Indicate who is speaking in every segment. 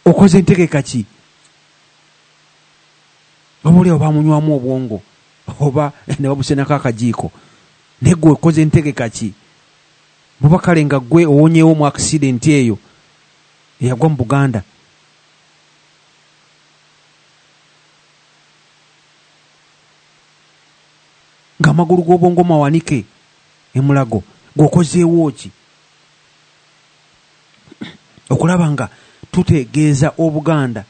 Speaker 1: Okoze ntegeka ki? Oba oli awo bamunywamu obwongo oba ne babusenako akajiiko, naye gwe okoze ntegeka ki? Bw'oba kale nga ggwe owonyeewo mu akisidenti eyo eyagwa mu Buganda, ng'amagulu g'obwongo mawanike e Mulago, ggwe okozeewo ki okulaba nga tutegeeza Obuganda?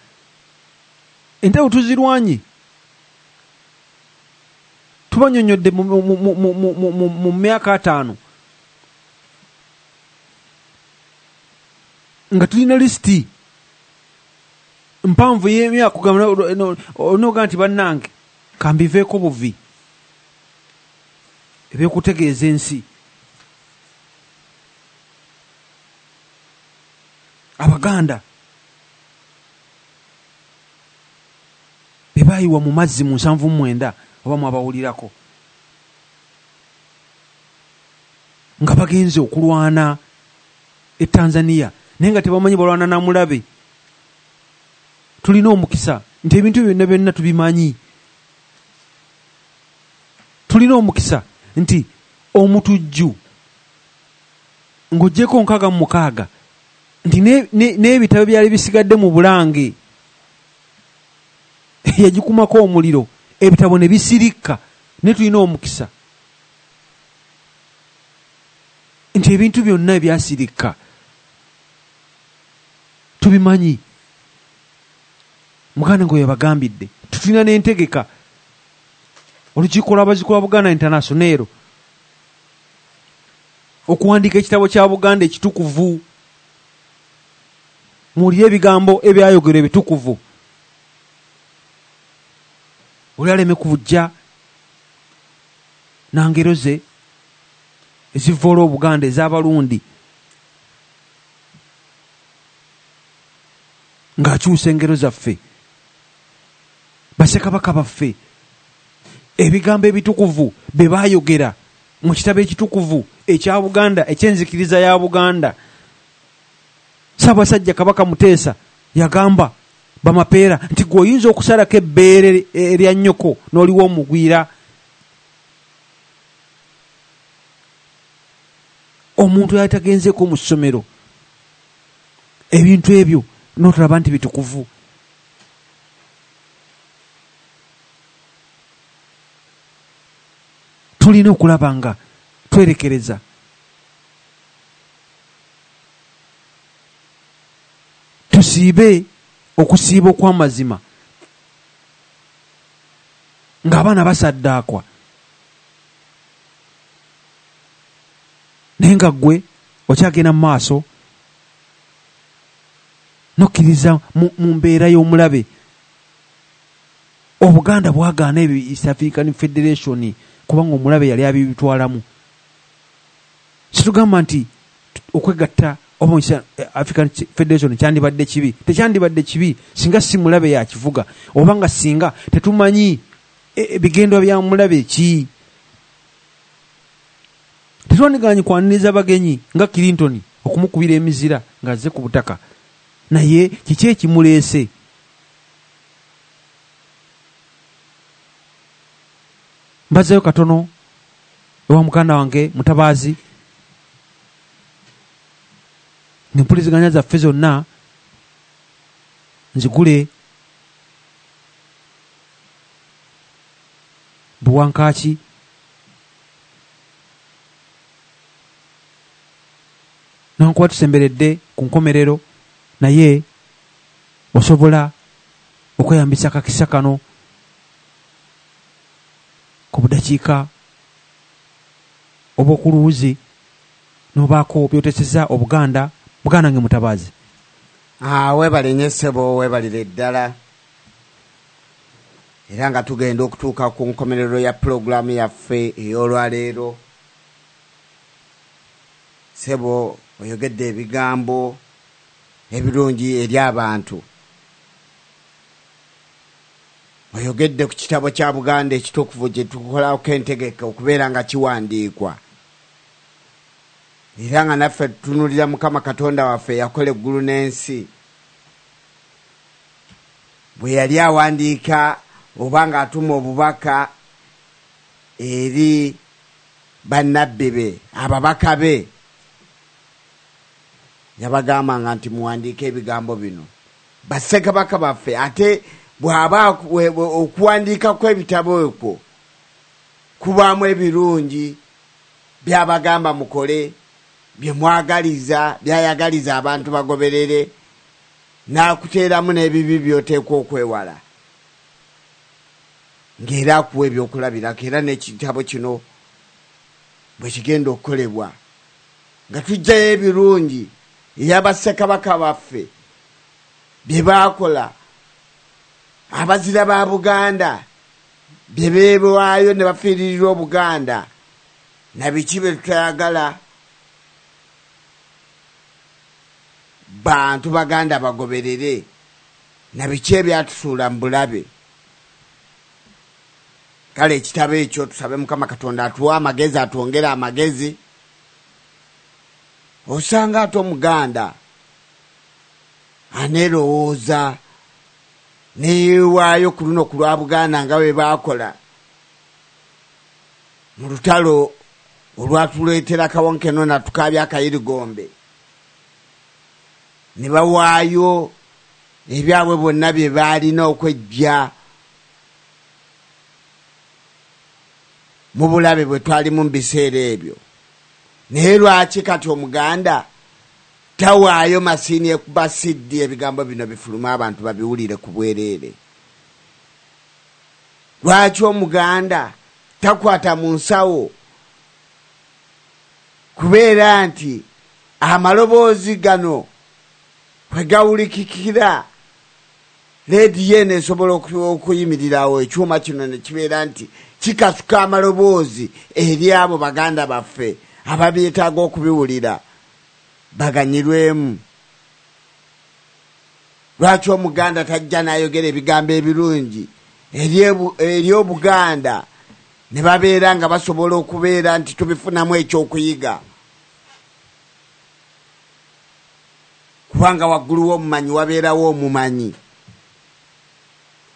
Speaker 1: Entalo tuzirwanye, tubanyonyodde mu myaka 50 nga tulina lisiti mpanvu y'emyaka onoga nti bannange kambiveeko buvi ebyokutegeeza ensi. Abaganda be baayiwa mu mazzi mu 79 oba mwabawulirako nga bagenze okulwana e Tanzania, naye nga tebamanyi balwana na mulabe. Tulina omukisa nti ebintu byonna byonna tubimanyi. Tulina omukisa nti omutujju ng'oggyeko 66 nti n'ebitabo byali bisigadde mu Bulange yagikumako omuliro, ebitabo ne bisirikka. Naye tulina omukisa nti ebintu byonna ebyasirikka tubimanyi. Muganda ngo yabagambidde tutulina n'entegeka. Olukiiko lw'abazzukulu ba Buganda International okuwandiika ekitabo kya Buganda ekitukuvu, muwulire ebigambo ebyayogerwa ebitukuvu, oli aleme kujja na ngero ze ezivvoola Obuganda ez'Abalundi ng'akyusa engero zaffe, bassekabaka baffe, ebigambo ebitukuvu bye baayogera mu kitabo ekitukuvu ekya Buganda eky'enzikiriza ya Buganda. Ssaabasajja Kabaka Muteesa yagamba Bamapeera nti gwe oyinza okusalako ebbeere erya nnyoko n'oliwa omugwira. Omuntu yatagenzeeko mu ssomero, ebintu ebyo n'otulaba nti bitukuvu. Tulina okulaba nga twerekereza tusiibe okusiiba okw'amazima ng'abaana basaddaakwa, naye nga ggwe okyagenda mu maaso n'okkiriza mu mbeera y'omulabe. Obuganda bwagaana ebyo East African Federation kubanga omulabe yali abibitwalamu. Situgamba nti okwegatta oba East African Federation kyandibadde kibi. Tekyandibadde kibi singa si mulabe yakivuga, oba nga singa tetumanyi ebigendo bya mulabe ki. Tetwandigaanyi kwaniriza bagenyi nga Clinton okumukubira emizira ng'azze ku butaka, naye kiki ekimuleese? Mbazeeyo katono ewa muganda wange Mutabaazi, ng'empuliziganya zaffe zonna nzigule buwankaaki Nankuba tusemberedde ku nkomerero, naye osobola okweyambisa akakisa kano ku budakiika obw'okuluwuzi n'obaako by'oteesezza Obuganda. Muganda wange Mutabaazi.
Speaker 2: Weebale nnyo ssebo, weebalire ddala. Era nga tugenda okutuuka ku nkomerero ya pulogulaamu yaffe ey'olwaleero. Ssebo oyogedde ebigambo ebirungi eri abantu. Oyogedde ku kitabo kya Buganda ekitukuvu kye tukolako entegeka okubeera nga kiwandiikwa. Era nga naffe tutunuulira Mukama Katonda waffe eyakola eggulu n'ensi. Bwe yali awandiika oba ng'atuma obubaka eri bannabbi be, ababaka be, yabagambanga nti muwandiike ebigambo bino. Bassekabaka baffe ate bw'aba okuwandiikako ebitabo ekwo kubaamu ebirungi byabagamba mukole, bye mwagaliza, byayagaliza abantu bagoberere, n'akuteeramu n'ebibi by'oteekwa okwewala, ng'era akuwa ebyokulabirako. Era n'ekitabo kino bwe kigenda okukolebwa nga tuggyayo ebirungi eby'abassekabaka baffe bye baakola, abazira ba Buganda bye beewaayo ne bafiiririra Obuganda, na biki bye tutayagala bantu Baganda bagoberere, na biki ebyatusuula mu bulabe. Kale ekitabo ekyo tusabe Mukama Katonda atuwe amagezi, atwongere amagezi. Osanga ate Omuganda aneerowooza neyeewaayo ku luno ku lwa Buganda nga bwe baakola mu lutalo olwatuleetera Kawonkeno natukaabya Akayirigombe, ne bawaayo ebyabwe bonna bye baalina okwejja mu bulabe bwe twalimu mu biseera ebyo. Naye lwaki kati Omuganda tawaayo masiini ekuba siddi ebigambo bino bifulume abantu babiwulire ku bwereere? Lwaki Omuganda takwata mu nsawo kubeera nti amaloboozi gano kwe gawulikikira leediyo eno esobola okuyimirirawo, ekyuma kino ne kibeera nti kikasuka amaloboozi eri abo baganda baffe ababyetaaga okubiwulira baganyirwemu? Lwaki Omuganda tajja n'ayogera ebigambo ebirungi eri Obuganda ne babeera nga basobola okubeera nti tubifunamu ekyokuyiga? Kubanga waggulu w'omumanyi wabeerawo omumanyi.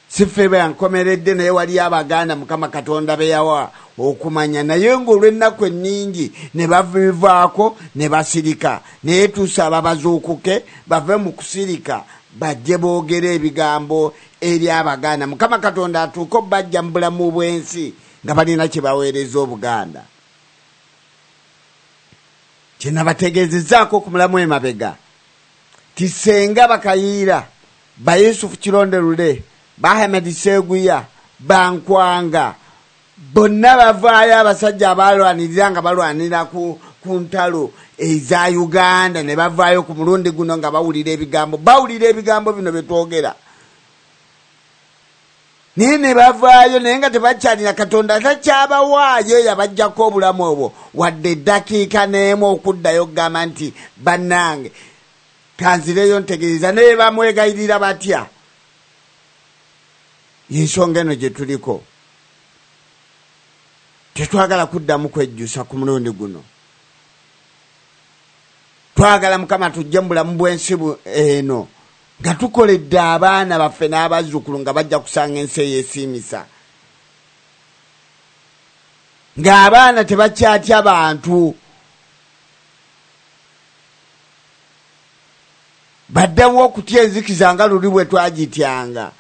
Speaker 2: Si ffe bankomeredde, naye waliyo Abaganda Mukama Katonda be yawa okumanya, naye ng'olw'ennaku ennyingi ne babivaako ne basirika. Naye tusaba bazuukuke bave mu kusirika, bajje boogere ebigambo eri Abaganda. Mukama Katonda atuuke obbajja mu bulamu bw'ensi nga balina kye baweereza Obuganda. Kye nabategeezezzaako ku mulamu emabega ti ssenga Bakayiira, ba Yusufu Kironde Lule, ba Ahmed Seguya, Bankwanga, bonna bavaayo abasajja abalwanirira nga balwanira ku ntalo eza Uganda, ne bavaayo ku mulundi guno nga bawulira ebigambo, bawulira ebigambo bino bye twogera, naye ne bavaayo, naye nga tebakyalina Katonda takyabawaayo yabajjako obulamu obwo wadde eddakiika n'emu okuddayo okugamba nti bannange kanzireyo ntegeeza. Naye bamwegayirira batya? Ensonga eno gye tuliko tetwagala kuddamu kwejjusa ku mulundi guno. Twagala Mukama tujje mu bulamu bw'ensi eno nga tukoledde abaana baffe n'abazzukulu nga bajja kusanga ensi eyeesiimisa, ng'abaana tebakyatya bantu, baddewo okutya enzikiza nga luli bwe twagityanga.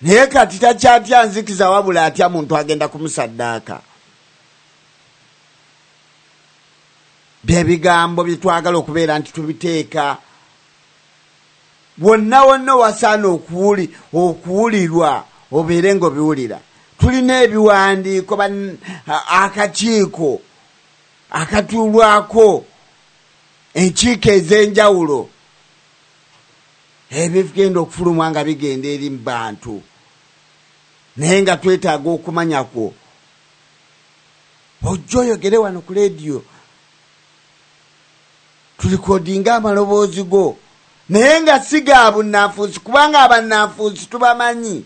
Speaker 2: Naye kati takyatya nzikiza, wabula atya muntu agenda kumusaddaaka. Bye bigambo bye twagala okubeera nti tubiteeka wonna wonna wasaana okuwulirwa, obeere ng'obiwulira. Tulina ebiwandiiko, akakiiko akatuulwako enkiiko ez'enjawulo ebigenda okufulumwa nga bigenda eri mu bantu, naye nga twetaaga okumanya kwo. Ojja oyogere wano ku leediyo, tulikodinga amaloboozi go, naye nga si ga bunnanfuusi, kubanga abannanfuusi tubamanyi.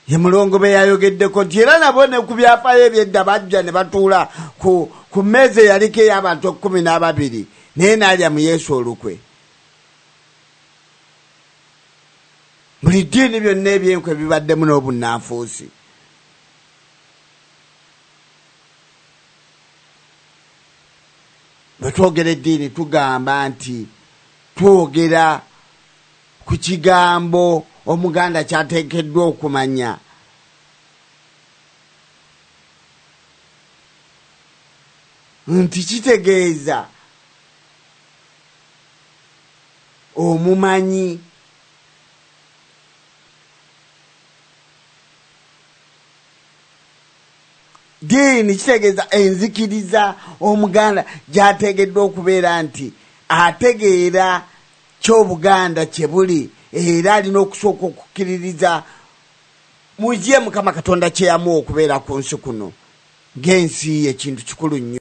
Speaker 2: Ye Mulongo be yayogeddeko nti era nabo ne ku byafaayo ebyedda bajja ne batuula ku mmeeza eyaliko ey'abantu 12, naye n'alya mu Yesu olukwe. Buli ddiini byonna ebyenkwe bibaddemu n'obunnanfuusi. Bwe twogera eddiini tugamba nti twogera ku kigambo Omuganda kyateekeddwa okumanya. Nti kitegeeza omumanyi. Ddiini kitegeeza enzikiriza Omuganda gy'ateekeddwa okubeera nti ategeera ky'Obuganda kye buli, era alina okusooka okukkiririza mu ye Mukama Katonda kye yamuwa okubeera ku nsi kuno ng'ensi ye kintu kikulu nnyo.